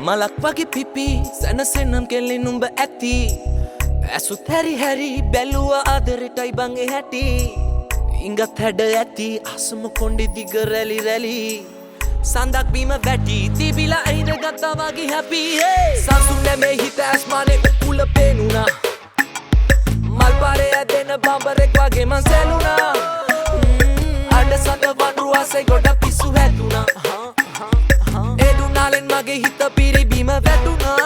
මලක් වගේ පිපි සැනසෙනම් කෙල්ලේ නුඹ ඇති. ඇසුත් හැරි හැරි බැලුවා ආදරෙටයි බං ඒ හැටි. ඉඟත් හැඩ ඇති අසම කොණ්ඩේ දිග රැලි රැලි. සඳක් බීම වැටි තිබිලා ඇහිඳ ගත්තා වගේ හැපි. සංසුන් නැමේ හිත ඇස්මානේ උකුල පේනුණා. මල් පාරේ ඇදෙන බඹරෙක් වගේ මං සැලුණා. අඩ සඳ වඳුරු ආසයි ගොඩක් පිස්සු හැදුනා. ඒ දුනාලෙන් මගේ හිත පිරිබීම වැටුණා.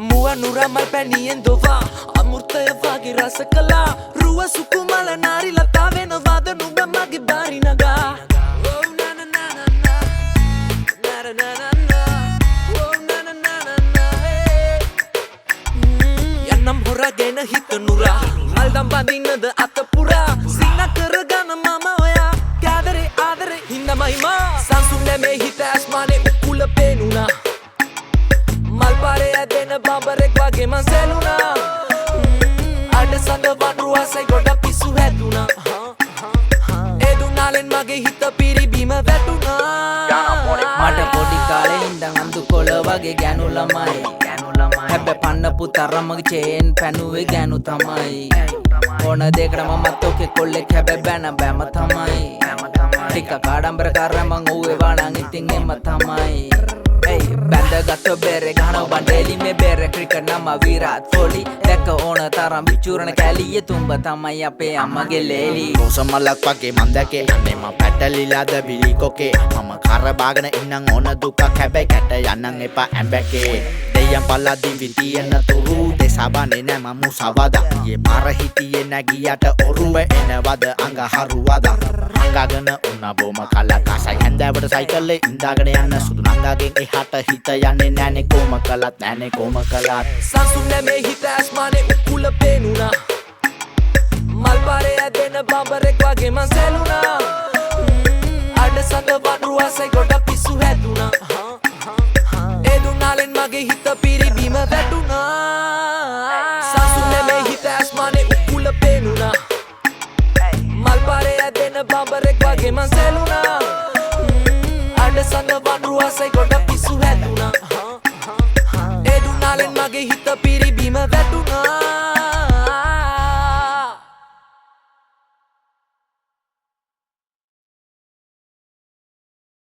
මුව නුරා මල් පැණියෙන් දොවා අමෘතය වගේ රස කළා. රුව සුකුමල නාරි ලතා වෙනවාද නුඹ මගේ බාරි නගා. Oh na na na na na na na na na oh na na na na na hey. යන්නම් හොරාගෙන හිත නුරා මල්දම් බඳින්නද අත පුරා සින කරගන්න මම ඔයා කෑදරේ ආදරේ හින්දමයි මා. සංසුන් නැමේ හිත ඇස්මානේ උකුල පේනුණා. මල් පාරේ ඇදෙන බඹරෙක් වගේ මං සැලුණා. අඩ සඳ වඳුරු ආසයි ගොඩක් පිස්සු හැදුනා. ඒ දුනාලෙන් මගේ හිත පිරිබීම වැටුණා. මට පොඩි කාලේ ඉඳන් අඳු කොළ වගේ ගෑනු ළමයි. හැබැයි පන්නපු තරමක චේන් පැනුවේ ගෑනු තමයි. ඕන දෙයකට මමත් ඔකේ කොල්ලෙක් හැබැයි බැන බෑම තමයි. ටිකක් ආඩම්බරකාර මං ඌ ඒවා නම් ඉතින් එම තමයි. එයි බැඳගත්ත බෙරේ ගහනවා බන් ඩේලි මේ බෙරේ ක්‍රිකට් නම විරාට් කොහ්ලි. දැක්ක ඕන තරම් විචුරණ කැලියේ තුඹ තමයි අපේ අම්මගේ ලේලි. රෝස මලක් වගේ මං දැකේ අනේ මං පැටලිලාද බිලි කොකේ. මම කර බාගෙන ඉන්නම් ඕන දුකක් හැබැයි කැට යන්නම් එපා ඇඹැකේ. දෙයයන් පල්ලා දිවි තියෙන තුරු දෙසබනේ නෑ මං මුසවදා. ඊයේ පාර හිටියේ නෑ ගියට ඔරුව එනවද අඟ හරුවද. හංගාගෙන උනා බොම කලක් ආසයි හැන්දෑවට සයිකලේ ඉඳාගෙන යන්න සුදු නංගාගෙන් එහාට හිත යන්නේ නෑනේ කොම කළත් නෑනේ කොම කළත්. සංසුන් නැමේ හිත ඇස්මානේ උකුල පේනුණා. මල් පාරේ ඇදෙන බඹරෙක් වගේ මං සැලුණා. අඩ සඳ වඳුරු ආසයි ගොඩක් පිස්සු හැදුනා. ඒ දුනාලෙන් මගේ හිත පිරිබීම වැටුණා. සංසුන් නැමේ හිත ඇස්මානේ උකුල පේනුණා. මල් පාරේ ඇදෙන බඹරෙක් වගේ මං සැලුණා. අඩ සඳ වඳුරු ආසයි ගොඩක් පිස්සු හැදුනා. ඒ දුනාලෙන් මගේ හිත පිරිබීම